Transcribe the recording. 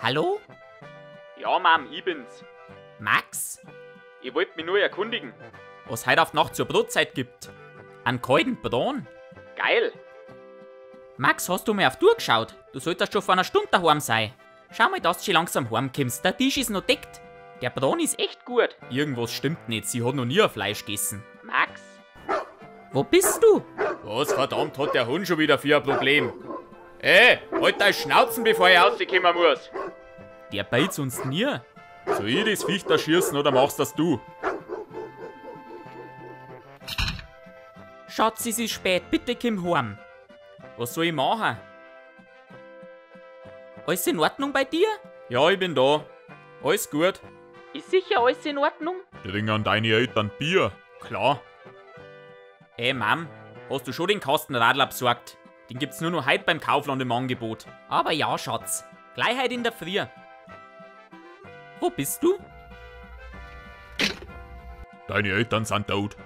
Hallo? Ja, Mom, ich bin's. Max? Ich wollt mich nur erkundigen. Was heute auf Nacht zur Brotzeit gibt? An kalten Braten? Geil. Max, hast du mal auf die Uhr geschaut? Du solltest schon vor einer Stunde daheim sein. Schau mal, dass du schon langsam heimkommst. Der Tisch ist noch deckt. Der Braten ist echt gut. Irgendwas stimmt nicht. Sie hat noch nie ein Fleisch gegessen. Max? Wo bist du? Was verdammt hat der Hund schon wieder für ein Problem? Ey, halt dein Schnauzen, bevor ich rauskommen muss. Der beißt uns nie. Soll ich das Viech da schießen oder machst das du? Schatz, es ist spät. Bitte komm heim. Was soll ich machen? Alles in Ordnung bei dir? Ja, ich bin da. Alles gut. Ist sicher alles in Ordnung? Trinken deine Eltern Bier? Klar. Ey, Mom, hast du schon den Kasten Radler besorgt? Den gibt's nur noch heute beim Kaufland im Angebot. Aber ja, Schatz. Gleich heute in der Früh. Wo bist du? Deine Eltern sind tot.